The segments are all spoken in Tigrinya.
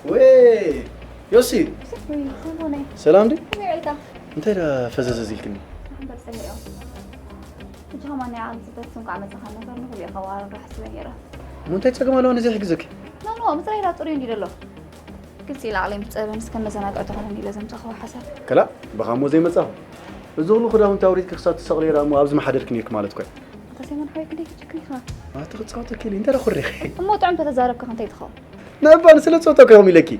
ወይ ዮሲ፣ ወይ ሰሞነይ፣ ሰላም ዲ? ከመይ ውዒልካ? እንታይ ዳ ፈዘዘዝ ኢልክኒ? እምበር ጸኒሖም። ሕጂ ከማን ናይ ዓቕሊ ጽበት እንኳዕ መጻኻ ነበር፣ ንኹሉ ኢኻ ዋረብ ሓስበ ነይረ። እሞ እንታይ ጸገም ኣለዎ ነዚ ይሕግዘኪ? ኖ፣ ኖ፣ ምጽራይ ኢላ ጽሩይ እንዲ ደሎ። ግልጺ ኢለ ዓቕለይ ምስ ጸበበ፣ ንስከ መዘናግዒ ትኾነኒ ኢለ ዘምጻእኽዎ ሓሳብ። ከላ፣ ብኻ እሞ ዘይመጻኹ። እዚ ኩሉ ክዳውንቲ ኣውሪድኪ ክሳብ ትሰቕሊ ራ እሞ ኣብዚ ምሓደርኪ ነይርኪ ማለት እኮ እዩ። ኣታ ሰይሞን ሓወይ፣ ክንደይ ክትጭክን ኢኻ? ኣቲ ክጻወተኪ ኢለ፣ እንታይ ዳ ኩሪኺ? እሞ ጥዑም ተተዛረብካ ከ እንታይ ትኸውን? ንእባ ንስለ ጸወታ እኮ እዮም ኢለኪ።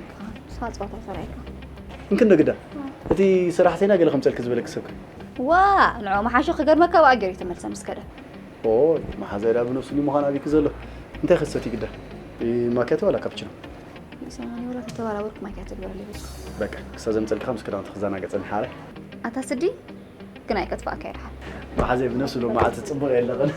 ንስኻ ጸወታ ሰራይካ። እንክንዶ ግዳ፣ እቲ ሰራሕተይና ገለ ከምጸልኪ ዝበለኪ ሰብ ከ? ዋ፣ ንዕኡ መሓሾ ክገርመካ ብኣ ገይሩ ተመልሰ ምስ ከደ። ኦይ፣ መሓዛይ ዳ ብነብሱ ድዩ ምዃን ኣቢኪ ዘሎ? እንታይ ከሰቲ ግዳ? እ፣ ማኪያቶ ዋላ ካፕችኖ? ሰማኒ ወላ ተተባራበርኩ ማኪያቶ ግበረለይ በጃ። በቃ፣ ክሳብ ዘምጸልኪ ምስ ክዳውንቲ ክዘናገ ጸንሓ ኣረ። ኣታ ስዲ፣ ግን ኣይከትፋእካ ይድሓን። መሓዘይ ብነብሱ ሎማዓንቲ ጽቡቕ የለቕን።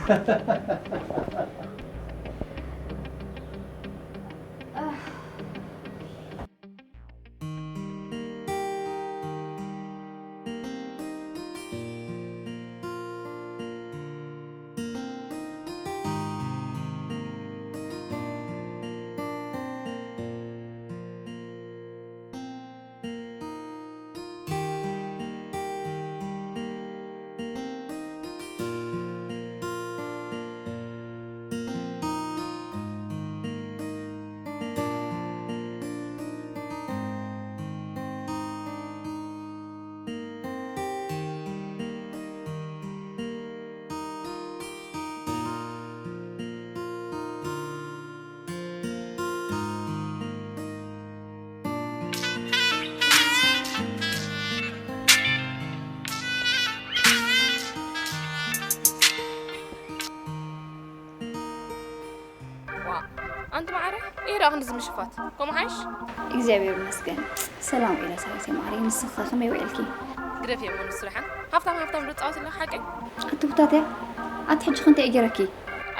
ዋ፣ ኣንቲ መዓረ፣ ኢራ ክንዲ ዝምሽፋት። ከምኡ ሓይሽ? እግዚኣብሔር ይመስገን። ሰላም ውዒለ ሳይተይ ማዕረይ፣ ንስኺ ከ ከመይ ውዒልኪ? ግደፍዮ እሞ ንሱ ደሓን። ሃፍታም ሃፍታም ዶ ትጻወቲ ኣለኺ ሓቀይ? ኣቲ ቡታትያ፣ ኣቲ ሕጂ ከ እንታይ እዩ ገይረኪ?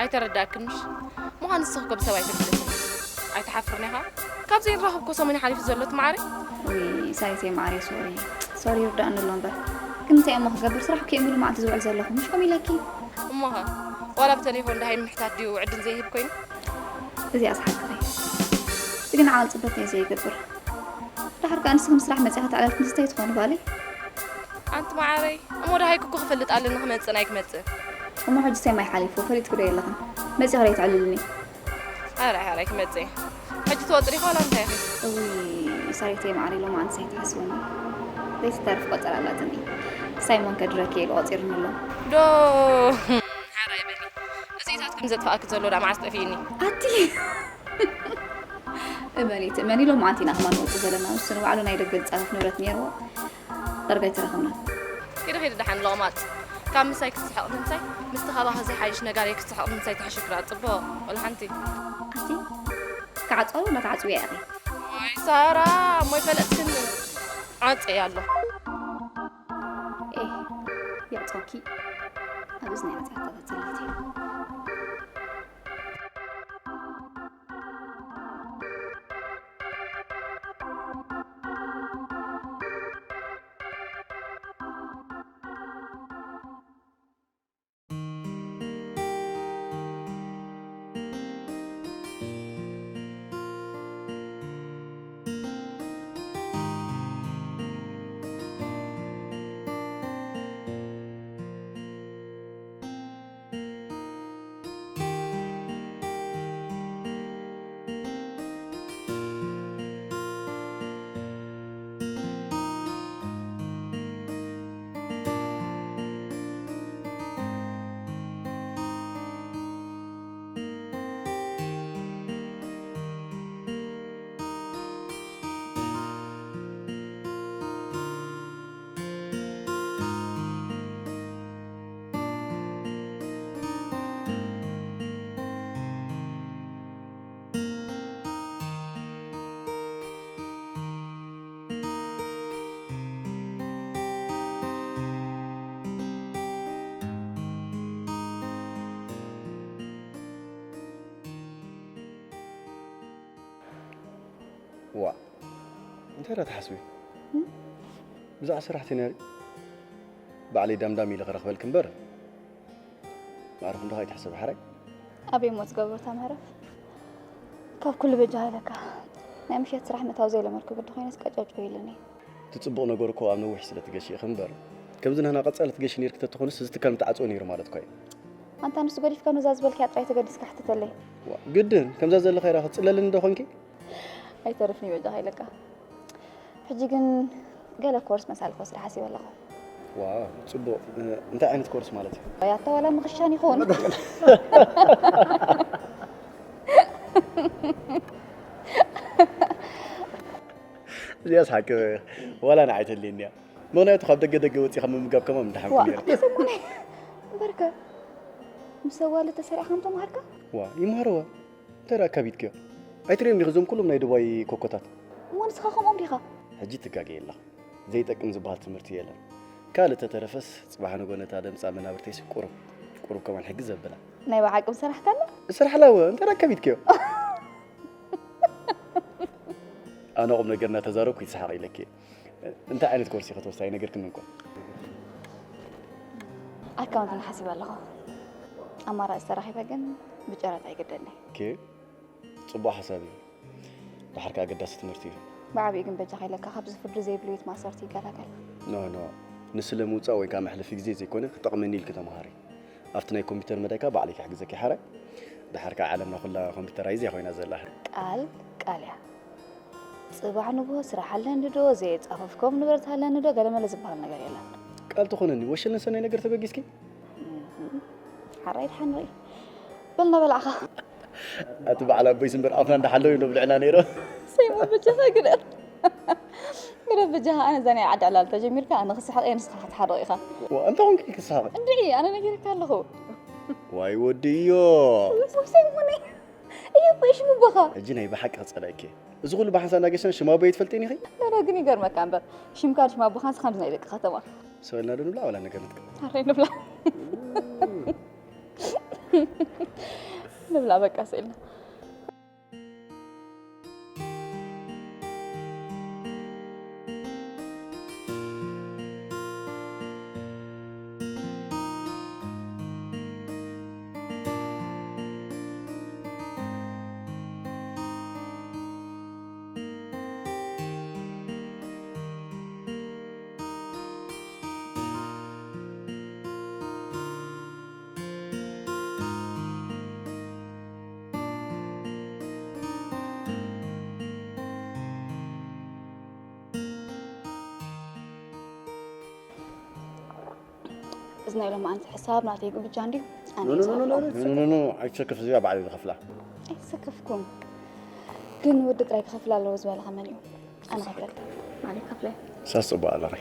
ኣይተረዳእክን ምሽ? ምዃን ንስኺ እኮ ብሰብ ኣይትፍልን። ኣይትሓፍርን ኢኻ? ካብ ዘይንራኸብ እኮ ሰሙን እዩ ሓሊፉ ዘሎ እቲ ማዕረይ። ውይ ሳይተይ ማዕረይ፣ ሶሪ። ሶሪ ይርዳእኒ ኣሎ እምበር። ግን እንታይ እሞ ክገብር፣ ስራሕ እኮ እየ ሙሉእ መዓልቲ ዝውዕል ዘለኹ። ምሽ ከምኡ ኢለኪ? እሞኸ ዋላ ብተሌፎን ደሃይ ምሕታት ድዩ ዕድል ዘይህብ ኮይኑ? እዚኣስ ሓቅኺ። እቲ ግን ዓቕሊ ጽበት እንታይ ዘይገብር። ደሓር ከኣ ንስኺ ንስራሕ መጺኻ ተዕለልኪ ንስታይ ትኾኒ ጓለይ? ኣንቲ መዓረይ፣ እሞ ደሃይኩ እኮ ክፈልጥ ኣለኒ ክመጽእን ኣይክመጽእን። እሞ ሕጂ ሰማይ ሓሊፉ ፈሊጥኪ ዶ የለኽን? መጺኺ ዶ ኣይትዕልልኒ? ኣረ፣ ኣረ፣ ኣይክመጽእ እየ። ሕጂ ትወጽእ ዲኻ ዋላ እንታይ ኢኺ? እውይ፣ ሳሪተይ ማዕረይ፣ ሎማዓንቲ ኣይትሓስብኒ። ዘይትተርፍ ቆጸራ ኣላትኒ። ሳይሞን ከድረኪ ኢሉ ቆጺሩኒ ኣሎ። ዶ፣ ሓራይ በሊ። እዚታት ከም ዘጥፍኣኪ ዘሎ ዳ መዓስ ጠፊእኒ? ኣቲ! እመኒ፣ ትእመኒ፣ ሎማዓንቲ ኢና ከማን ንወጽእ ዘለና። ንሱ ንባዕሉ ናይ ደገ ዝጻረፍ ንብረት ነይርዎ። ዳርጋ ኣይተራኸብናን። ኪዲ ኪዲ ደሓን ለቕማጽ። ካብ ምሳይ ክትስሕቕ ምንሳይ፣ ምስቲ ካባኺ ዝሓይሽ ነጋርየ ክትስሕቕ ምንሳይ ትሕሽክራ ጽቡቕ፣ ወላ ሓንቲ። ኣቲ፣ ክዓጽዋ ዶ እንዳተዓጽውያ ኢኺ? ወይ ሳራ፣ እሞ ይፈለጥክኒ። ዓጽየ ኣሎ። ኤህ፣ የዕጽወኪ። ኣብ እዝኒ ኣጽያ ተኸተልቲ። ዋ፣ እንታይ ዳ ትሓስቢ? እም? ብዛዕባ ሰራሕተኛ ሪ-፣ ባዕለይ ዳምዳም ኢለ ክረኽበልኪ እምበር፣ ማዕረ ክንድኻ ኣይትሕሰቢ፣ ሓራይ? ኣበይ እሞ ትገብሮ እታ መህረፍ? ካብ ኩሉ በጃ ሃይለካ። ናይ ምሸት ስራሕ ምእታው ዘይለመድኩ ግዲ ኮይነስ ቀጨውጨው ኢሉኒ። እቲ ጽቡቕ ነገር እኮ ኣብ ነዊሕ ስለ ትገሺ ኢኺ እምበር፣ ከምዚ ንህና ቀጻሊ ትገሺ ነይርኪ ተትኾንስ እዚ ትካል ምተዓጽወ ነይሩ ማለት እኮ እዩ። ኣንታ ንሱ ገዲፍካ ነዛ ዝበልክያ ጥራይ ተገዲስካ ሕትተለይ። ዋ፣ ግድን ከምዛ ዘለኻያ ክትጽለልኒ ዶ ኾንኪ? ኣይተርፍን እዩ በጃኻ ኢለካ። ሕጂ ግን ገለ ኮርስ መሳሊ ክወስድ ሓሲበ ኣለኹ። ዋው፣ ጽቡቕ። እ፣ እንታይ ዓይነት ኮርስ ማለት እዩ? ኣይ፣ ኣታ ዋላ ምኽሻን ይኹን። እዚኣስ ሓቂ ዋላ ንዓይ ተልየኒ እያ። ምኽንያቱ ካብ ደገ ደገ ወጺኻ ምምጋብ ከማን ምድሓንኩ ዋ፣ ነይረ። ኣታ ሰሙነይ፣ እምበርከ፣ ምስ ኣዋልድ ተሰሪዕኻ ምተማሃርካ? ዋ፣ ይምሃርዋ። እንታይ ደኣ ኣካቢድክዮ? ኣይትሪኦም ዲኺ እዞም ኩሎም ናይ ዱባይ ኮኮታት? እሞ ንስኻ ከምኦም ዲኻ? ሕጂ ትጋገ የለኻ። ዘይጠቅም ዝበሃል ትምህርቲ የለን። ካልእ ተተረፈስ፣ ጽባሕ ንጎ ነታ ደምጻ መናብርተይሲ ቁሩብ፣ ቁሩብ ከማን ሕግዝ ዘብላ። ናይ ብሓቂ ምሰራሕካላ? እሰርሓላ እወ፣ እንታይ ደኣ ኣካቢድክዮ? ኣነ ቁም ነገር እናተዛረብኩ ይስሓቕ ኢለኪ። እንታይ ዓይነት ኮርስ ኢኺ ትወስዲ ኣይነገርክን እኮ። ኣካውንቲንግ ሓሲበ ኣለኹ። ኣማራጺ ተረኺበ ግን ብጨረታ ይግደኒ። ኦኬ፣ ጽቡቕ ሓሳብ እዩ። ድሓር ከኣ ኣገዳሲ ትምህርቲ እዩ። ብዓቢኡ ግን በጃኻ ኢለካ ካብዚ ፍርዲ ዘይብሉ ቤት ማእሰርቲ ይገላገል። ኖ፣ ኖ። ንስለ ምውጻእ ወይ ከኣ መሕለፊ ግዜ ዘይኮነ ክጠቕመኒ ኢልኪ ተመሃሪ። ኣብቲ ናይ ኮምፒውተር መዳይ ከኣ ባዕለይ ክሕግዘኪ ሓራይ። ድሓር ከኣ ዓለምና ኩላ ኮምፒውተራይዝ እያ ኮይና ዘላ። ቃል ቃል እያ። ጽባሕ ንግሆ ስራሕ ኣለኒ ዶ፣ ዘየጻፈፍኮም ንብረት ኣለኒ ዶ፣ ገለመለ ዝበሃል ነገር የለን። ቃል ትኾነኒ፣ ወሸለን ሰናይ ነገር ተበጊስኪ? እህ፣ ሓራይ ድሓን ንርኢ። በል እናበላዕኻ። ኣቲ በዓል ኣቦይስ እምበር ኣፍና እንዳሓለዉ እዮም ነብልዕና ነይሮም። ሰይሞን በጃኻ ግደፍ። ግደፍ በጃኻ፣ ኣነ እዛ ናይ ዓዲ ዕላል ተጀሚርካ፣ ኣነ ክስሕቕ እየ፣ ንስኻ ክትሓርቕ ኢኻ። ዋ፣ እንታይ ኾንኪ ክስሕቕ? እንድዒ፣ ኣነ ነጊረካ ኣለኹ። ዋይ ወዲ እዮ። ውይ፣ ውይ፣ ሰይሞነይ። እየ እኮ ሽሙ ኣቦኻ። ሕጂ ናይ ብሓቂ ክጸልኣኪ እየ። እዚ ኩሉ ብሓንሳእ እናገሸና ሽም ኣቦይ ትፈልጥኒ ኢኺ? ኖ፣ ኖ፣ ግን ይገርመካ እምበር፣ ሽምካን ሽም ኣቦኻን ከምዚ ናይ ደቂ ከተማ። ሰው ኢልና ዶ ንብላዕ ዋላ ነገር ንጥቀም? ኣረ ንብላዕ። ንብላዕ በቃ ሰው ኢልና። እዚ ናይ ሎማዓንቲ ሕሳብ ናተይ ግብጃ እንድዩ። ኣነ ኖ፣ ኖ፣ ኖ፣ ኖ፣ ይሰኽፍሎ። ኖ፣ ኖ፣ ኖ፣ ኖ፣ ኣይትሰክፍ፣ እዚኣ ባዕለይ ዝኸፍላ። ኣይሰከፍኩን። ግን ወዲ ጥራይ ክኸፍል ኣለዎ ዝበለኻ መን እዩ? ኣነ ከፍለልካ። ኣነ ከፍለ። ሳስ ጽቡቕ ኣለኺ።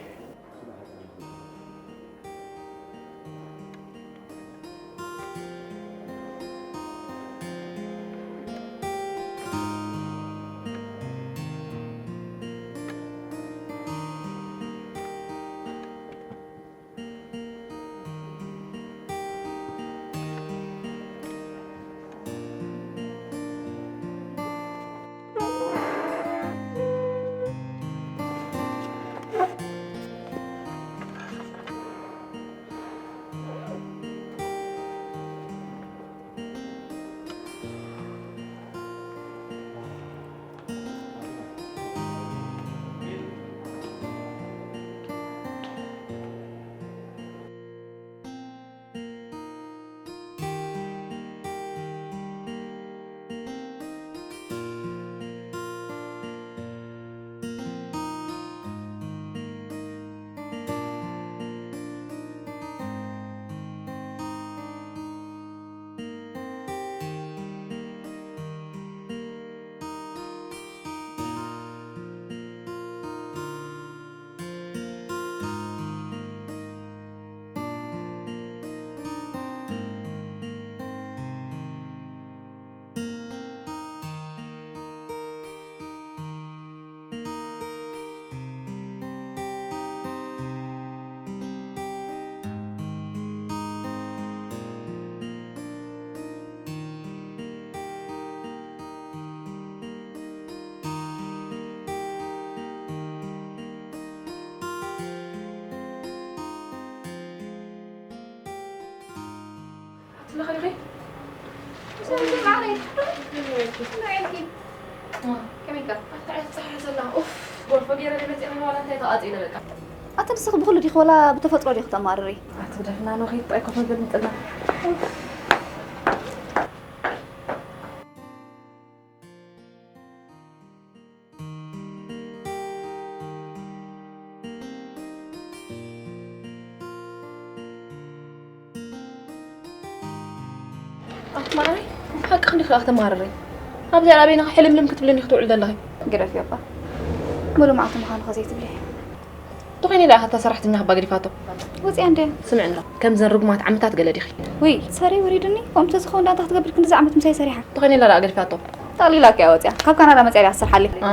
ኣታ ንስኺ ብኹሉ ዲኺ ወላ ብተፈጥሮ ዲኺ ተማርሪ? ኣቲ ደፍና ነው ኺድ ጣይ ኮፈ ብል ምጥና። ኣቲ ማዕረይ፣ ሓቅኺ እንዲኺ ደኣ ከተማርሪ። ኣብዚኣ ኣበይና ሕልምልም ክትብልኒ ክትውዕሊ ዘለኺ? ግደፊ እባ። ሙሉእ መዓልቲ ምዃኑ ኸ ዘይትብሊ? እንተኾይነ ደኣ እታ ሰራሕተኛ ክባ ገዲፋቶ። ወፂኣ እንድያ። ስምዒ እንዶ፣ ከምዘን ርጉማት ዓመታት ገለ ዲኺ? ውይ፣ ሰሪ ወሪዱኒ። ከምኡ ተዝኸውን ደኣ እንታይ ክትገብር ክንድዚ ዓመት ምሳይ ሰሪሓ? እንተኾይነ ኢላ ደኣ ገዲፋቶ። ጠቕሊላኪ እያ ወፂኣ። ካብ ካናዳ መፂኣ ድያ ክትሰርሓለይ? ኣ፣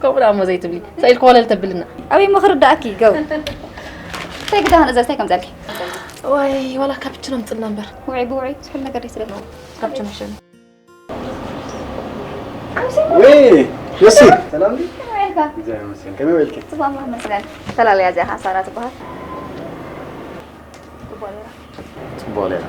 ከምኡ ደኣ እሞ ዘይትብሊ። ስኢልኪ ኮለል ተብልና። ኣበይ እሞ ክርዳእኪ፣ ገው። እንታይ ግዳ ክንእዘዝ፣ እንታይ ከምፀልኪ? ዋይ፣ ዋላ ካፕችኖ ምፅና እምበር። ውዒ ብውዒ፣ ዝሑል ነገር ደስ ይብለኒ። ካፕችኖ ይሻል። ወይ፣ መሲ፣ ሰላም ድዩ? ከመይ ውዒልካ? እግዚኣብሔር ይመስገን። ከመይ ውዒልኪ? ጽቡቕ፣ ኣምላኽ ይመስገን። ተላለያ እዚኣ ኸዓ ሳራ ትበሃል። ጽቡቕ ሌላ። ጽቡቕ ሌላ።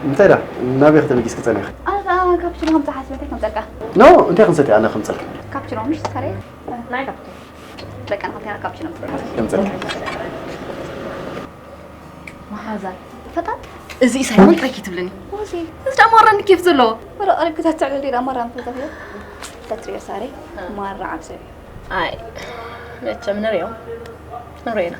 እንታይ ዳ? ናበይ ከተበጊስኪ ጸኒኺ? ኣነ ኸዓ ካፕችኖ ከምጽእ ሓሲበ፣ እንታይ ከምጸልካ? ኖ፣ እንታይ ክንሰቲ ኣነ ከምጸልኪ? ካፕችኖ፣ ምሽ፣ ሳሬ? ናይ ካፕችኖ። በቃ፣ ንኽልቴና ካፕችኖ። ከምጸልኪ። መሓዛ። ፈጣን። እዚ ሳይሞን እንታይ ኪትብልኒ? ወዚ። እዚ ደኣ ማራ እንዲ ኬፍ ዘለዎ። ወረ ቀሪብ ክተትዕልል ዲዳ ማራ ምፍልጠት እየ። ተትሪዮ ሳሬ። እ። ማራ ዓብ ሰብ እዩ። ኣይ። መቸም ንሪኦ። ንሪኦ ኢና።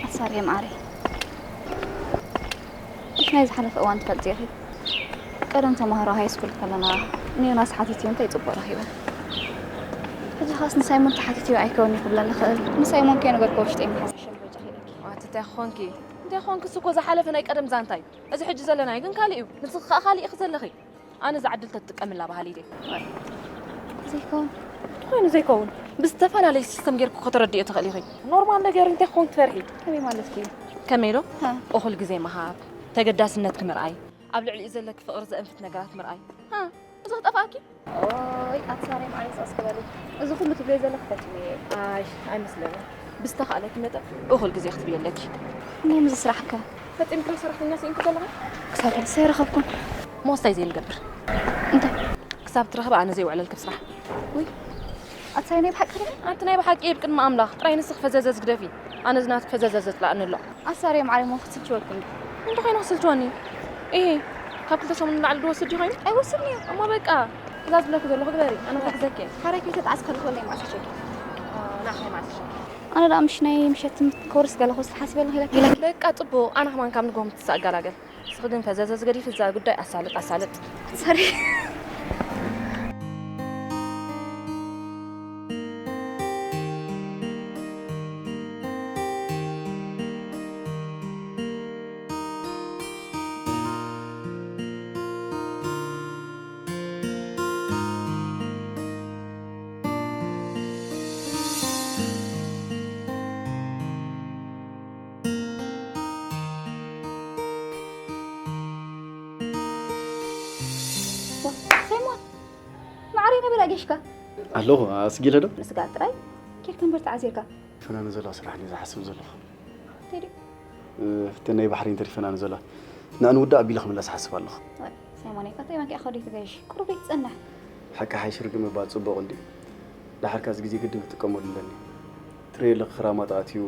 ኣሳርየ መዓረይ፣ ምሽ ናይ ዝሓለፈ እዋን ትፈልጢ ኢኺ። ቀደም ተማሃሮ ሃይ ስኩል ከለና ንዮናስ ሓቲትዮ እንታይ ጽቡቕ ረኺበ። ሕጂ ኻስ ንሳይሞን ተሓቲትዮ ኣይከውን እዩ ክብለኒ ኽእል። ንሳይሞን ከይነገርኩ ውሽጠይ ምሓዝ ሕሸም በጃኺ ኢለኪ። ኣቲ እንታይ ኾንኪ? እንታይ ኾንኪ? እሱ እኮ ዝሓለፈ ናይ ቀደም ዛንታ እዩ። እዚ ሕጂ ዘለናዮ ግን ካልእ እዩ። ንስኺ ኸኣ ካልእ ኢኺ ዘለኺ። ኣነ እዛ ዕድል ተትጥቀምላ በሃሊት እየ። ዘይከውን። እንተኾይኑ ዘይከውን፣ ብዝተፈላለየ ሲስተም ጌርኩ ከተረድእዮ ትኽእሊ ኢኺ። ኖርማል ነገር እንታይ ክኸውን ትፈርሒ? ከመይ ማለትኪ እዩ? ከመይ ዶ? ሃ። እኹል ግዜ ምሃብ፣ ተገዳስነትኪ ምርኣይ፣ ኣብ ልዕሊኡ ዘለኪ ፍቕሪ ዘእንፍት ነገራት ምርኣይ። ሃ፣ እዚ ክጠፍኣኪ? ኦይ፣ ኣቲ ሳሬ መዓረይ ስቕ እስኪ በሊ። እዚ ኩሉ ትብልዮ ዘለኺ ፈጺመ እየ። ኣይ፣ ኣይመስለንን። ብዝተኻእለኪ መጠን እኹል ግዜ ክትብዪ ኣለኪ። ናይ ምዚ ስራሕ ከ? ፈጺምኪ ዶ ሰራሕተኛ ስኢንኪ ዘለኺ? ክሳብ ሕጂ ኣይረኸብኩን። እሞ እንታይ ዘይንገብር? እንታይ? ክሳብ ትረኽቢ ኣነ ዘይውዕለልኪ ብስራሕ። ውይ፣ ኣቲ ሳሬ ናይ ብሓቂ ዲኺ? ኣንቲ ናይ ብሓቂ እየ ብቅድሚ ኣምላኽ። ጥራይ ንስኺ ፈዘዘዝ ግደፊ። ኣነ እዚ ናትኪ ፈዘዘዝ ዘጽላእኒ ኣሎ። ኣቲ ሳሬ መዓረይ እሞ ክትስልችወኪ እንዶ። እንተኾይኑ ክስልችወኒ? ኢሂ፣ ካብ ክልተ ሰሙን ንላዕሊ ድወስድ ድዩ ኮይኑ? ኣይወስድን እዩ። እሞ በቃ፣ እዛ ዝብለኪ ዘለኹ ግበሪ፣ ኣነ ክሕግዘኪ እየ። ሓራይ ከይተጣዕስ ከለኹ ወለይ መዓስ ትሸኪ? እ፣ ንዓኺ መዓስ ትሸኪ? ኣነ ደኣ ምሽ ናይ ምሸት ትምህርቲ ኮርስ ገለ ክወስድ ሓሲበ ኣለኹ ኢለኪ። በቃ ጽቡቕ፣ ኣነ ከማን ካብ ንግሆ ምትሳእ እገላገል። ንስኺ ግን ፈዘዘዝ ገዲፊ እዛ ጉዳይ ኣሳልጥ፣ ኣሳልጥ። ሰሪ። ሳይሞን፣ ማዕረይ ናበይ ኣጊሽካ? ኣለኹ፣ ኣስጊለ ዶ? ንስጋ ጥራይ ኬድካ እምበር ተዓዚርካ። ፈናኒ ዘለዋ ስራሕ እንድየ ዝሓስብ ዘለኹ። እንታይ ድዩ? እ፣ ፍትን ናይ ባሕሪ እንተሪፈና ንዘላ። ንኣን ውዳእ ኣቢለ ክምለስ ሓስብ ኣለኹ። ወይ፣ ሳይሞነይ፣ ቀጣይ ባንኪ ኣኸዲ ትገይሽ። ቁሩብ ዘይትጸንሕ። ሓቂ ሓይሽ ርግእ ምባል ጽቡቕ እንድዩ። ደሓር ከኣ እዚ ግዜ ግድን ክጥቀመሉ ኣለኒ። ትርእዮ ኣለኺ ክራማት ኣትዩ፣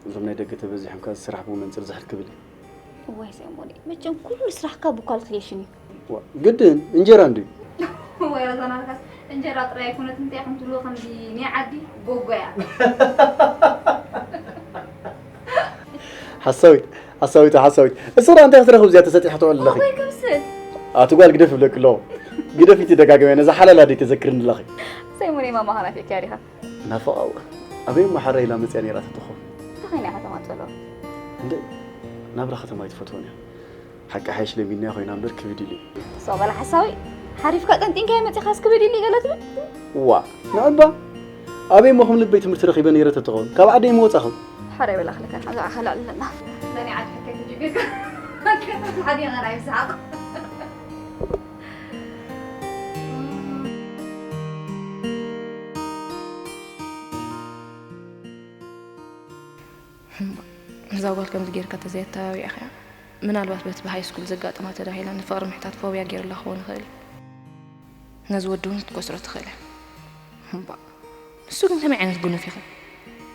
እዞም ናይ ደገ ተበዚሖም ከኣ እዚ ስራሕ ብኡ መንጽር ዝሕል ክብል እዩ። ወይ ሰይሞኔ፣ መቸም ኩሉ ስራሕካ ብኳልኩሌሽን እዩ። ዋ፣ ግድን እንጀራ እንድዩ። ወይ ረዛናልካስ እንጀራ ጥራይ ኣይኮነት፣ እንታይ ከም ትብሎ ከምዚ ናይ ዓዲ ጎጎያ። ሓሳዊት፣ ሓሳዊት፣ ሓሳዊት። እስራ እንታይ ክትረኽብ እዚኣ ተሰጢሓ ትውዕል ኣለኺ? ወይ ከምስል። ኣቲ ጓል ግደፍ ይብለኪ ኣለኹ። ግደፊ፣ እቲ ደጋገመ ነዛ ሓላል ኣደይ ተዘክርኒ ኣለኺ። ሰይሞኔ፣ ማማ ኸናፊ እኪያ ዲኻ? ናፈቓ እወ። ኣበይ እሞ ሓራ ኢላ መጽያ ነይራ ተትኾን? እንታይ ኾይና እያ ከተማ ጸሎ? እንደ ናብራ ከተማ ኣይትፈትዎን እያ። ሓቂ ሓይሽ ለሚድናያ ኮይና እምበር ክብድ ኢሉ እዩ። ሶ በላ ሓሳዊ፣ ሓሪፍካ ጠንጢንካዮ መጺኻስ ክብድ ኢሉ እዩ ገለ ትብል? ዋ፣ ንዕባ ኣበይ እሞ ከም ልበይ ትምህርቲ ረኺበ ነይረ ተትኸውን? ካብ ዓደይ ምወጻኹ። ሓራይ በላ ክልከ፣ ኣብዛ ኣኸላ ኣለና። ለኒ ዓድ ሕከይ ትጅግር። ሓዲኻ ናይ ሰዓት። እዛ ጓል ከምዚ ጌርካ ተዘይኣተባቢዕኻያ፣ ምናልባት በቲ ብሃይ ስኩል ዘጋጠማ ተዳሂላ ንፍቕሪ ምሕታት ፎብያ ጌርላ ክኸውን ይኽእል እዩ። ነዚ ወዲ እውን ክትከስሮ ትኽእል እያ። እምባእ፣ ንሱ ግን ከመይ ዓይነት ጉኑፍ ኢኻ?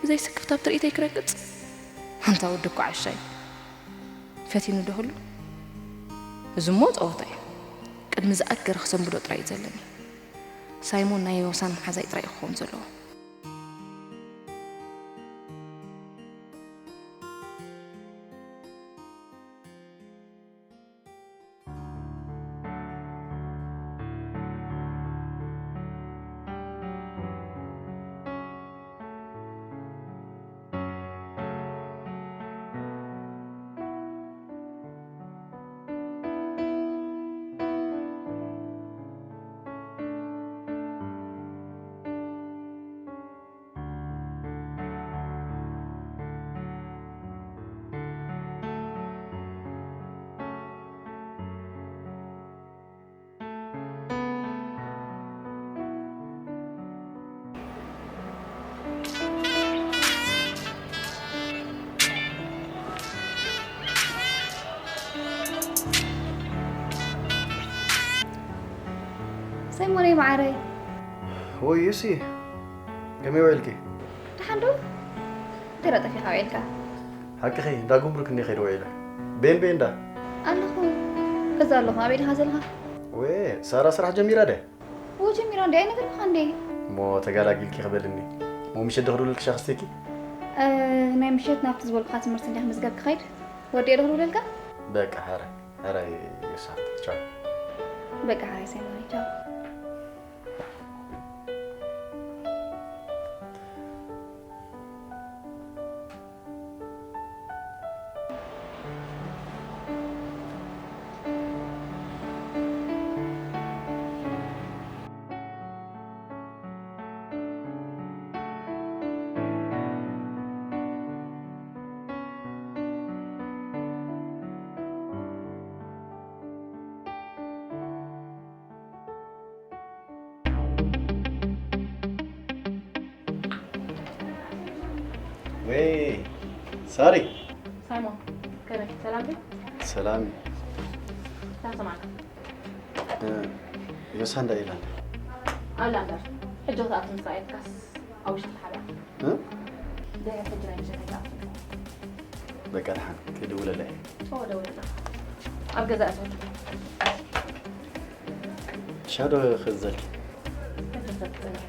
ብዘይ ስክፍታ ኣብ ትርኢተይ ክረግጽ? ኣንታ ወዲ እኮ ዓሻ እዩ። ፈቲኑ ዶ ህሉ? እዚ እሞ ጸወታ እዩ። ቅድሚ ዝኣገረ ክሰንብዶ ጥራይ እዩ ዘለኒ። ሳይሞን ናይ ዮሳን መሓዛይ ጥራይ እዩ ክኸውን ዘለዎ። ሰይሞነይ መዓረይ። ወይ ዩሲ፣ ከመይ ውዒልኪ? ደሓን ዶ? እንታይ ደኣ ጠፊእካ ውዒልካ? ሓቅኺ፣ እንዳ ጉምሩክ እንዲየ ከይደ ውዒለ። ቤን ቤን ዳ? ኣለኹ። ገዛ ኣለኹ። ኣበይ ዲኻ ዘለኻ? ወይ፣ ሳራ ስራሕ ጀሚራ ድያ? እዎ ጀሚራ እንድያ፣ ኣይነገርኩኻን ድየ? እሞ ተጋላጊልኪ ክበልኒ። እሞ ምሸት ዶ ክድውለልኪ ሻሂ ክስተይኪ? እ፣ ናይ ምሸት ናብቲ ዝበልኩኻ ትምህርቲ እንድያ ክምዝገብ ክኸይድ። ወዲኤ ዶ ክድውለልካ? በቃ፣ ሕራይ፣ ሕራይ ዮሳ። ቻው። በቃ፣ ሕራይ ሳይሞነይ፣ ቻው። ወይ ሳሪ። ሳይሞን፣ ከመይ? ሰላም ድዩ? ሰላም። እንታይ ክሰምዓካ? እ፣ ዮሳ እንዳ ኢላ እንዳ? ኣላ እምበር፣ ሕጂ ክትኣቱ ምስ ረኣየትካስ ኣብ ውሽጢ ሓብያ። እ? ድሕሪ ሕጂ ናይ ምሸት ኣይትኣቱን። በቃ ደሓን፣ ክድውለላ እየ። እወ፣ ደውለላ። ኣብ ገዛ እያ ትውዕል። ሻዶ ክእዘልኪ። ሕጂ ሰብ ትጸንሕ።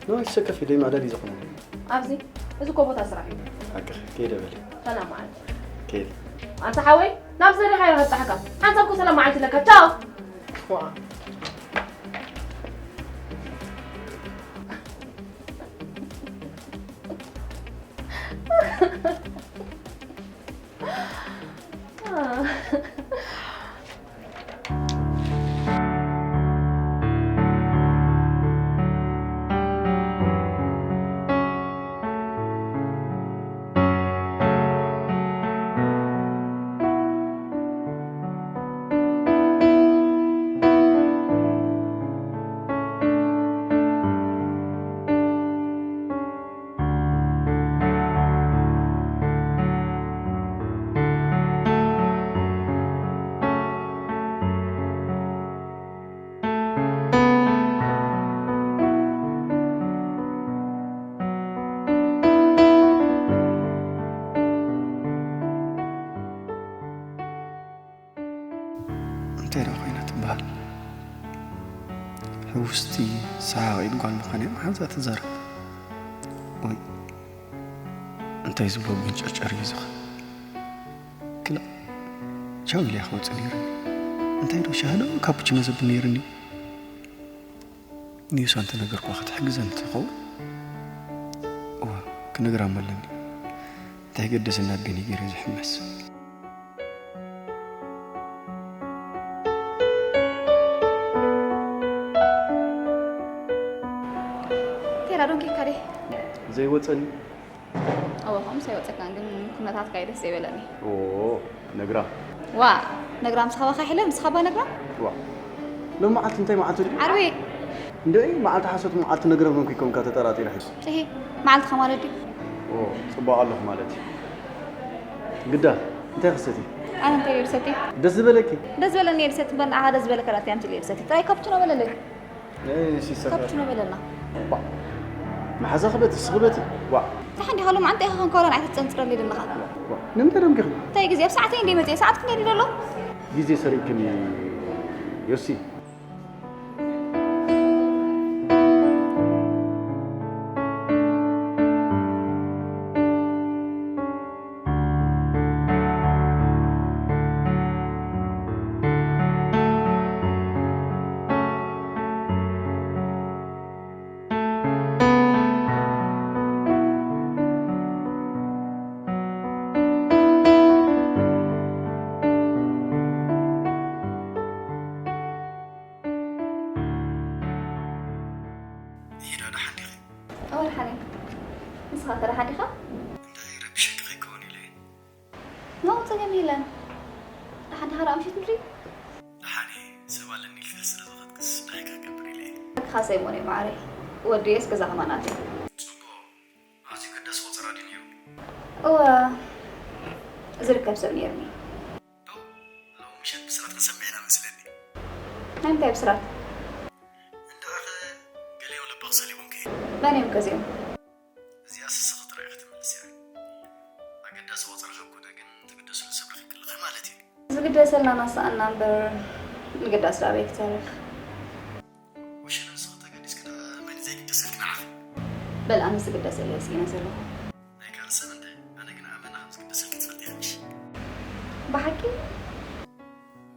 ኖ፣ ይሰከፍ ኢደይ ማዕዳ ድዩ ዝኾነ? ኣብዚ፣ እዚ እኮ ቦታ ስራሕ እዩ። ሓቅኺ፣ ከይደ በሊ። ሰላም መዓልቲ። ከይደ። ኣንታ ሓወይ፣ ናብ ዝደለኻዮ ከብጽሓካ። ሓንሳብ እኮ ሰላም መዓልቲ ኣለካ። ቻው። ዋ። ውስቲ ሰሓቒት ጓል ምዃን እያ መሓዛ ትዛረብ። ወይ እንታይ ዝብሎ መንጨርጨር እዩ ዝኸ ክላ ቻው ኢለ ክወፅእ ነይሩኒ። እንታይ ዶ ሻሂ ዶ ካፑችኖ ዘብል ነይሩኒ። ንዩሳ እንተነገርኳ ክትሕግዘን ትኸውን። እዋ ክነግራ እሞ ኣለኒ። እንታይ ገደሰና ኣዴኒ ገይረ ዝሕመስ። ቴራ ዶንኪ ካዴ ዘይወፀኒ ኣወ ከምስ ኣይወፀካን ግን ኩነታትካ እዩ ደስ ዘይበለኒ ኦ ነግራ ዋ ነግራ ምስ ካባካ ይሕለ ምስ ካባ ነግራ ዋ ሎም መዓልቲ እንታይ መዓልቲ ድዩ ዓርቢ እንደ መዓልቲ ሓሶት መዓልቲ ነግረ ብንኩ ይኮንካ ተጠራጢረ ሕዚ እሄ መዓልትኻ ማለት ድዩ ኦ ፅቡቅ ኣለኹ ማለት እዩ ግዳ እንታይ ክሰቲ ኣነ እንታይ ልሰቲ ደስ ዝበለኪ ደስ ዝበለኒ ልሰቲ እምበር ንዓኻ ደስ ዝበለካ ዳት ያምፅእ ልሰቲ ጥራይ ካፕችኖ በለለይ ሲስተር ካፕችኖ በለና መሓዛ ክበቲ ስኽበቲ ዋ ንሓንቲ ካሎም ዓንተ ኢኻ ክንከሮን ኣይትፀንፅረሊ ዘለኻ ንምንታይ ደምኪ እንታይ ግዜ ኣብ ሰዓተይ እንደ መፅእ ሰዓት ክንደይ ዘሎ ግዜ ሰሪቅክኒ ዮሲ እወ ደሓን እየ። ንስኻ ከ ደሓን ዲኻ? እንዳይ ረቢሸኪ ከይከውን ኢለ እየ። No ጸገም የለን። ደሓን ዲኻ ደኣ ምሸት ምድሪ? ደሓን እየ። ሰብ ኣለኒ ኢልካ ስለ ዝኸድክስ እንታይ ክገብር ኢለ እየ። ሓቅኻ ሰይሞን እየ ማዓረይ። ወዲ እየስ ገዛ ከማን ኣትየ። ጽቡቕ። ኣዝዩ ገዳሲ ቆጸራ ድዩ ነይሩ? እወ። ዝርከብ ሰብ ነይሩኒ። ዶ ሎሚ ምሸት ብስራት ክንሰምዕ ኢና መስለኒ። ናይ ምንታይ ብስራት? እንድዒኸ ገሊኦም ልቢ ክሰሊቦም ከይዱ። መን እዮም ከዚኦም? እዚኣስ እስኺ ጥራይ ኢኺ ትምልስያ። ኣገዳሲ ቆጸራ ካብ ኮነ ግን ትግደስሉ ሰብ ረኺብኪ ኣለኺ ማለት እዩ። ዝግደሰልና ናሰኣና እምበር ምግዳስ ዶ ኣበይ ክተርፍ? ወሸለ ንስኺ ተገዲስኪ ደኣ መን እዩ ዘይግደሰልኪ ንዓኺ? በል ኣነ ዝግደሰለይ ስኢነ ዘለኹ። ናይ ካልእ ሰብ እንድዒ፣ ኣነ ግን ኣመና ከም ዝግደሰልኪ ትፈልጢ ኢኺ ምሽ? ብሓቂ?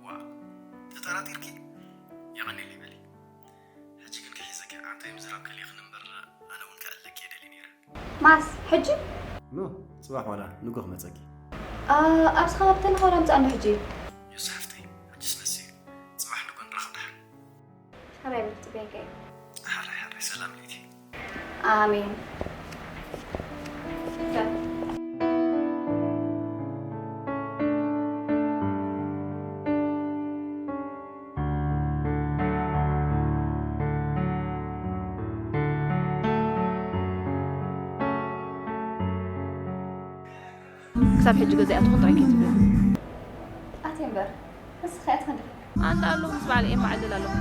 ዋእ፣ ተጠራጢርኪ? የቐንየለይ በሊ። ሕጂ ግን ክሒዘኪ ዓንተይ ምዝራብ ከሊእኽኒ እምበር ኣነ እውን ክኣልለኪ እየ ደልየ ነይረ። ማስ ሕጂ? ኖ፣ ጽባሕ ዋላ ንጎ ክመጸኪ። ኣብዚ ከባቢ ተለኻ ዋላ ምጻእ ኣሎ ሕጂ? ዮሲ ሓፍተይ፣ ሕጅስ መሲ እዩ። ጽባሕ ንጎ ንራኸብ ደሓን። ሓባይ ብርክ ጽበየንካ እዩ። ሓራይ ሓራይ ሰላም ለይቲ። ኣሜን። ክሳብ ሕጂ ገዛ ኣትኹን ጥራይ ከይትብለኒ። ኣትየ እምበር ንስኺ ኣትኽን ዲኺ? ኣንታ ኣለኹ ምስ በዓል ኤማ ዕልል ኣለኹ።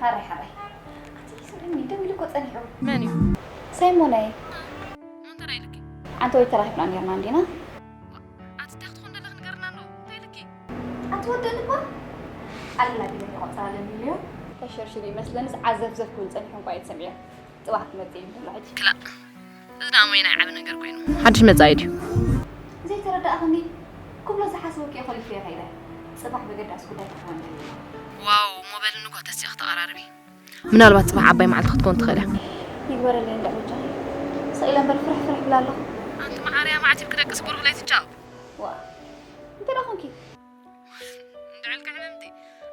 ሓራይ ሓራይ ኣቲ ስምዕኒ ደው ኢሉ እኮ ጸኒሑ። መን እዩ? ሳይሞነይ። እንተ ራይ ልኪ? ኣንተ ወይ ተራኺብና ኔርና እንዲና? ኣቲ እንታይ ክትኾን ደለኺ ንገርና ኣሎ እንታይ ልኪ? ኣቲ ወደን እባ ኣላ ቢለ ቆጸራ ለሚልዮ። ተሸርሽሩ ይመስለንስ ዓዘፍዘፍ ክብል ጸኒሑ እንኳ እየ ትሰምዕዮ። ጽባሕ ክትመጽእ እዩ ዘሎ ሕጂ። ክላእ። እዚ ደኣ ሞይ ናይ ዓቢ ነገር ኮይኑ። ሓድሽ መጻኢ ድዩ? ዘይተረዳእኽኒ ኩብሎ ዝሓሰብክዮ ከሊፈዮ ከይደ። ጽባሕ በገዳስ ጉዳይ ክኸውን እዩ። ዋው እሞ በልኒ እኳ ተሲእኺ ተቐራርቢ። ምናልባት ጽባሕ ዓባይ መዓልቲ ክትከውን ትኽእል እያ። ይግበረለይ እንዳ በጃኺ። ስቕ ኢለ እምበር ፍርሕ ፍርሕ እብላ ኣለኹ። ኣንቲ መዓርያም ዓቲብኪ ደቅሲ ብሩኽ ለይቲ ቻው። ዋእ እንታይ ደኣ ኾንኪ? እንድዕልኪ ሕምምቲ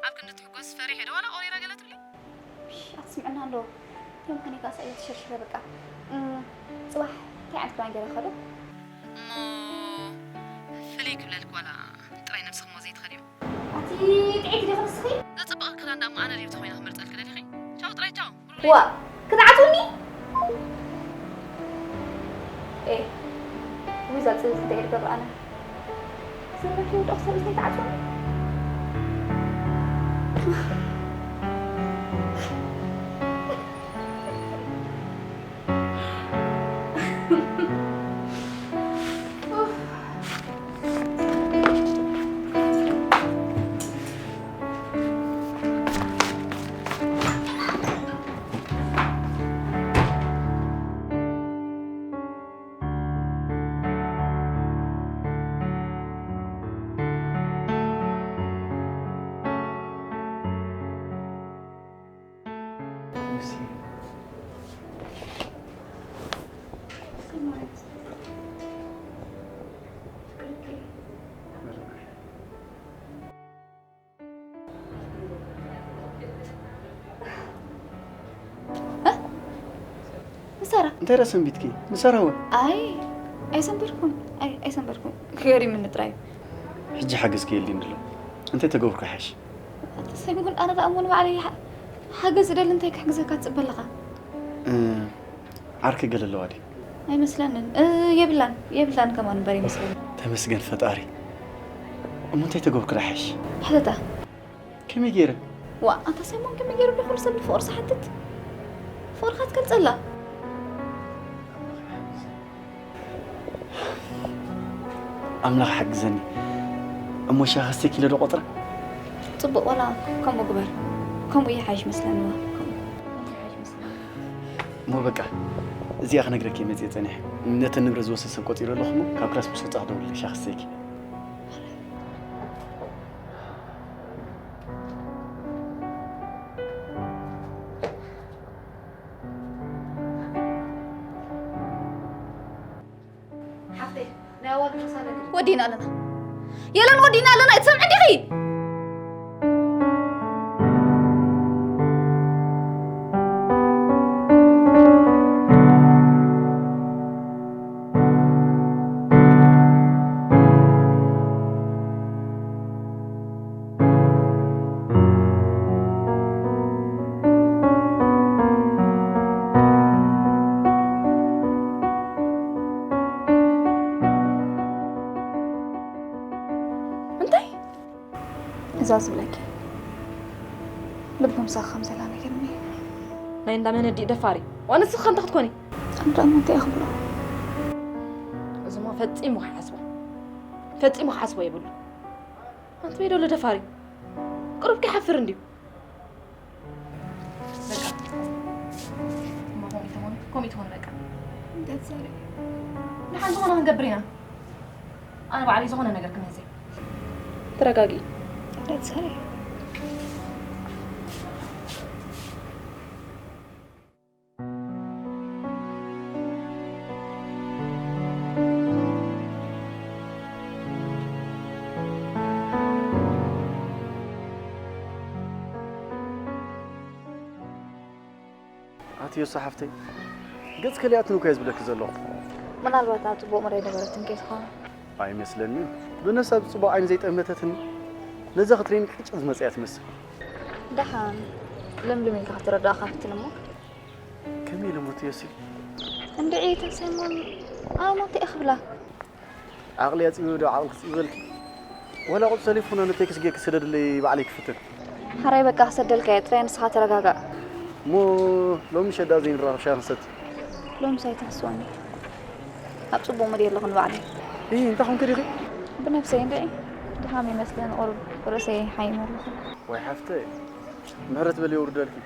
ኣብ ክንዲ ትሕጎስ ፈሪሐ ዶ ዋላ ኦሪረ ገለ ትብሊ? ኣትስምዕና እንዶ ተምኮኒ ካሳ እየ ተሸርሽረ በቃ። እም፣ ጽባሕ እንታይ ዓይነት ክዳን ገይረ ከዶ? እሞ ፍልይ ክብለልክ ዋላ ጥራይ ነብስኽ እሞ ዘይትኸድዮ? ኣቲ ጥዒት ዲኺ ንስኺ? ዘጽብቐ ክዳን ደኣ እሞ ኣነ ድየ ተኾይነ ክመርጸልኪ ደሊኺ? ቻው ጥራይ ቻው። ዋ ክትዓትውኒ? ኤ ወይ እዛ ጽብጽ እንታይ እየ ዝገብር ኣነ? ዝረፊ ወደቕ ሰብ እንታይ ትዓትውኒ? ንሳራ እንታይ ደኣ ሰንቢትኪ? ንሳራ እውን ኣይ ኣይሰንበርኩን። ኣይ ኣይሰንበርኩን። ገሪምኒ ጥራይ። ሕጂ ሓገዝ ክየልኒ ኣሎ። እንታይ ተገብርኩ ይሓይሽ? ኣታ ሰይሙን ኣነ ደኣ እሞ ንባዕለይ ሓ- ሓገዝ ዝደሊ እንታይ ክሕግዘካ ትጽበ ኣለኻ? እ፣ ዓርኪ ገለ ኣለዋ ድዩ? ኣይመስለንን። እ፣ የብላን። የብላን ከማን እምበር ይመስለኒ። ተመስገን ፈጣሪ። እሞ እንታይ ተገብርኩ ይሓይሽ? ሕተታ። ከመይ ገይረ? ዋ ኣታ ሰይሞን ከመይ ገይሩ ዶ ኩሉ ሰብ ንፍቕሩ ዝሓትት? ፍቕርኻ ትገልጸላ። ኣምላኽ ሓግዘኒ። እሞ ሻሂ ክስተ ኪሎ ዶ ቆጥራ? ጽቡቕ ዋላ ከምኡ ግበር። ከምኡ ይሓይሽ መስለኒ ዋ። ከምኡ ይሓይሽ መስለኒ። እሞ በቃ እዚኣ ክነግረኪ እየ መጽየ ጸኒሐ። ነተን ንብረት ዝወሰድ ሰብ ቆጺረ ኣለኹ እሞ ካብ ክላስ ምስ ወጻኹ ደውልለይ ሻሂ ክስተይኪ። ሓፍተይ ናይ ኣዋልድ ክሳለኪ ወዲና ኣለና። የለን ወዲና ኣለና ኣይትሰምዒ ዲኺ? እንታይ እዛ ዝብለኪ ልቡ ምሳኺ ከም ዘላ ነጊርኒ። ናይ እንዳ መነዲእ ደፋሪ ዋንስኺ ከ እንታይ ክትኮኒ? ኣነ ደኣ እንታይ እየ ክብሎ? እዚማ ፈጺሙ ክሓስቦ ፈጺሙ ክሓስቦ የብሉ። ኣንቲ በይ ዶ ለደፋሪ ቁሩብ ከይሓፍር እንድዩ። በቃ እማ ከምኡ ትኾን ከምኡ ትኾን በቃ። ደስ ዘርኢ ንሓን ዝኾነ ክንገብር ኢና። ኣነ ባዕለይ ዝኾነ ነገር ክምህዘ። ተረጋጊ። ደስ ዘርኢ ኣቲ ዮሳ ሓፍተይ፣ ገጽ ከሊኣትኒ እኮ እየ ዝብለኪ ዘለኹ። ምናልባት ኣብ ጽቡቕ መደይ ነበረትን ከይትኸውን። ኣይመስለንን። ብነፍሳ ብጽቡቕ ዓይኒ ዘይጠመተትኒ ነዛ ክትርእየኒ ቅጭ ዝመጸያ ትመስል። ደሓን ለምልም ኢልካ ክትረዳእካ ፍትን እሞ። ከመይ ኢለ ሞት ዮሲ? እንድዒ ተሰይሞም ኣነ ሞት እየ ክብላ። ዓቕሊ ኣጽቢቡ ዶ ዓቕሊ ክጽቢበልኪ? ዋላ ቁጽሪ ተሌፎና ንቴክስ ጌርኪ ስደድለይ ባዕለይ ክፍትን። ሓራይ በቃ ክሰደልካ እየ፣ ጥራይ ንስኻ ተረጋጋእ። እሞ ሎሚ ምሸት ደኣ ዘይንራኸብ ሻሂ ክንሰቲ? ሎምስ ኣይትሕስወኒ። ኣብ ጽቡቕ ሙድ የለኹን ባዕለይ። እይ፣ እንታይ ኾንኪ ዲኺ? ብነብሰይ እንድዒ ድኻም ይመስለኒ፣ ቁሩብ ርእሰይ ይሓይም ኣለኹ። ዋይ ሓፍተይ፣ ምሕረት በሊ የውርደልኪ።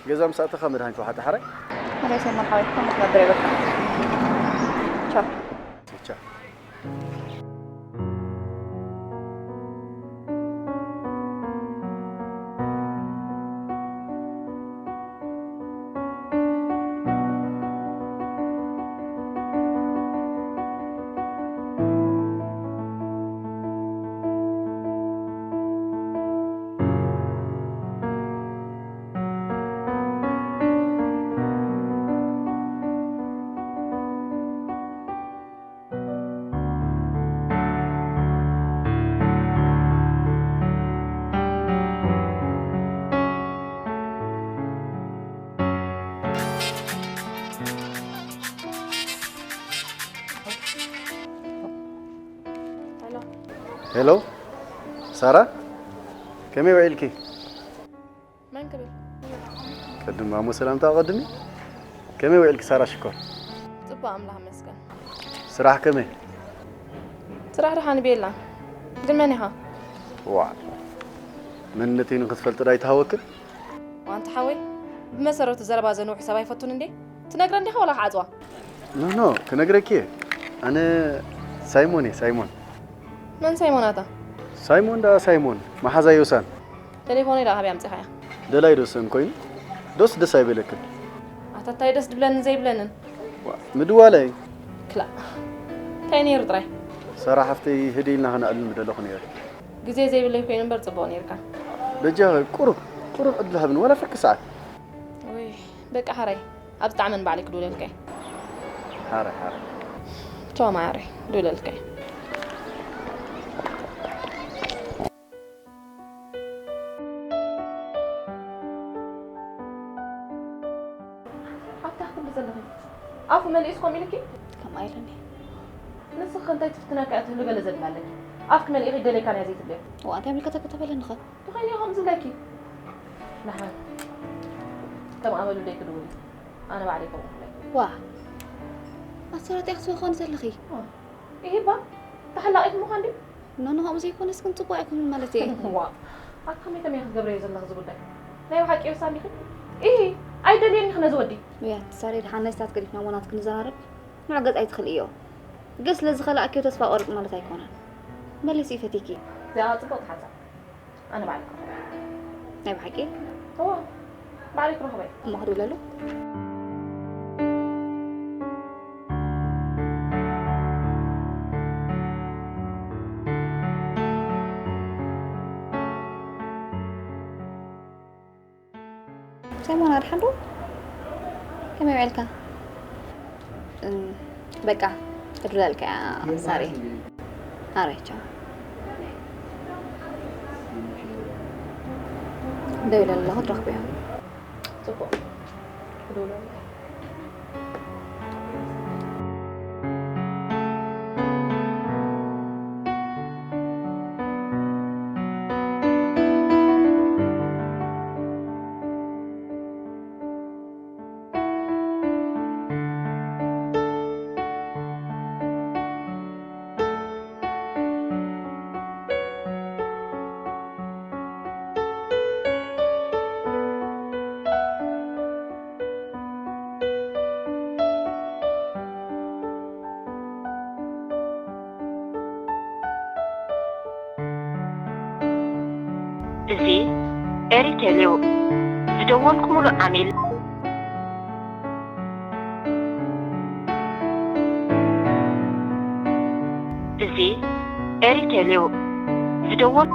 ገዛ ምስ ኣተኻ መድሃኒት ውሓጥ ሓራይ። መለሰ መርሓባ፣ ከምኡ ክነብር እየ በቃ። ቻው። ቻው። ሄሎ ሳራ፣ ከመይ ውዒልኪ? መን ክብል? ቅድም ኣሞ ሰላምታ ኣቐድሚ። ከመይ ውዒልኪ ሳራ ሽኮር? ጽቡቕ ኣምላኽ ይመስገን። ስራሕ ከመይ? ስራሕ ደሓን ቤላ። ግን መን ኢኻ? ዋዕ፣ መንነተይ ንኽትፈልጢ ዶ ኣይተሃወክን? ዋንታ ሓወይ፣ ብመሰረቱ ዘረባ ዘንውሕ ሰብ ኣይፈቱን እንዴ? ትነግረን ዲኻ ዋላ ክዓጽዋ? ኖ፣ ኖ፣ ክነግረኪ እየ። ኣነ ሳይሞን እየ፣ ሳይሞን። መን ሳይሞን ኣታ? ሳይሞን ደኣ ሳይሞን፣ መሓዛ ዮሳን። ቴሌፎነይ ደኣ ካበይ ኣምጺኻያ? ደላይ ዶ ሰን ኮይኑ? ዶስ ደስ ኣይበለክን? ኣታ እንታይ ደስ ድብለንን ዘይብለንን? ዋ፣ ምድዋለይ። ክላእ። እንታይ ነይሩ ጥራይ? ሳራ ሓፍተይ ህድእ ኢልና ከነዕልል ምደለኹ ነይረ። ግዜ ዘይብለይ ኮይኑ እምበር ጽቡቕ ነይርካ። በጃኺ ቁሩብ፣ ቁሩብ ዕድል ሃብኒ፣ ዋላ ፍርቂ ሰዓት። ወይ፣ በቃ ሓራይ፣ ኣብ ዝጠዓመኒ ባዕለይ ክድውለልካ እየ። ሓራይ፣ ሓራይ። ቻው ማዓረይ፣ ክድውለልካ እየ። ኣብታ ክትብሊ ዘለኺ ኣፉ መሊኡስ ከምኡ ኢልኪ? ከምኣ ኢሉኒ። ንስኺ እንታይ ትፍትነካ እያ ትህሉ ገለ ዘድሊ ኣለኪ? ኣፍኪ መሊእኺ ደልየካን እያ ዘይትብልዮ። እዋ፣ እንታይ ምልከተኪ ተበለኒ ኸ? ተኾይኑ እየ ከምኡ ዝብለኪ። ንሓን ከም ኣመሉ ደይ ክድውል እዩ። ኣነ ባዕለይ ከምኡ ክብለኪ። ዋ፣ ኣሰራጢ ክትስዊ ክኾን ዘለኺ። ዋ፣ ኢሂባ፣ ተሓላቒት ምዃን ድዩ? ኖ፣ ኖ፣ ከምኡ ዘይኮነስ ግን ጽቡቕ ኣይኮነን ማለት እየ። ዋ፣ ኣታ ከመይ ከመይ ክትገብርዮ ዘለኺ እዚ ጉዳይ? ናይ ብሓቂ ወሳኒ ኢኺ? ኢሂ፣ ኣይደልየን ኢኺ ነዚ ወዲ። እያ፣ ሳሬ፣ ደሓን ናይ ስታት ገዲፍና እሞ ናትኪ ንዘራረብ። ንዑ ገጽ ኣይትኽልእዮ። ግን ስለ ዝኸላእክዮ ተስፋ ቆርጽ ማለት ኣይኮነን። መሊሱ ይፈትየኪ። እዚኣ ጽብቕቲ ሓሳብ። ኣነ ባዕለይ ክረኽቦ። ናይ ብሓቂ? እወ፣ ባዕለይ ክረኽቦ እየ። እሞ ክድውለሉ? ሳይሞን፣ ኣድሓን ዶ? ከመይ ውዒልካ? እም፣ በቃ፣ ክድውለልካ እያ፣ ሳሪ። ኣረ፣ ቻው። ደዊለ ኣለኹ፣ ትረኽብዮ። ጽቡቕ። ክድውለልካ። እዚ ኤሪቴልዩ ዝደወልኩምሉ ዓሚል። እዚ ኤሪቴልዩ ዝደወል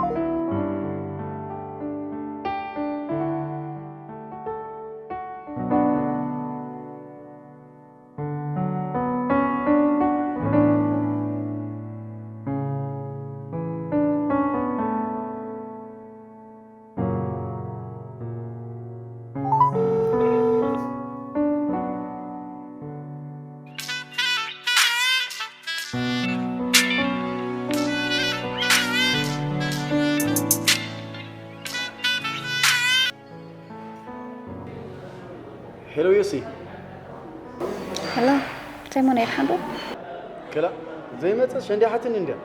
ሄሎ ዮሲ። ሄሎ፣ ሳይሞን ኣይርሓን ዶ? ክላ ዘይመጽእ ሸንዲሓትኒ እንድያ።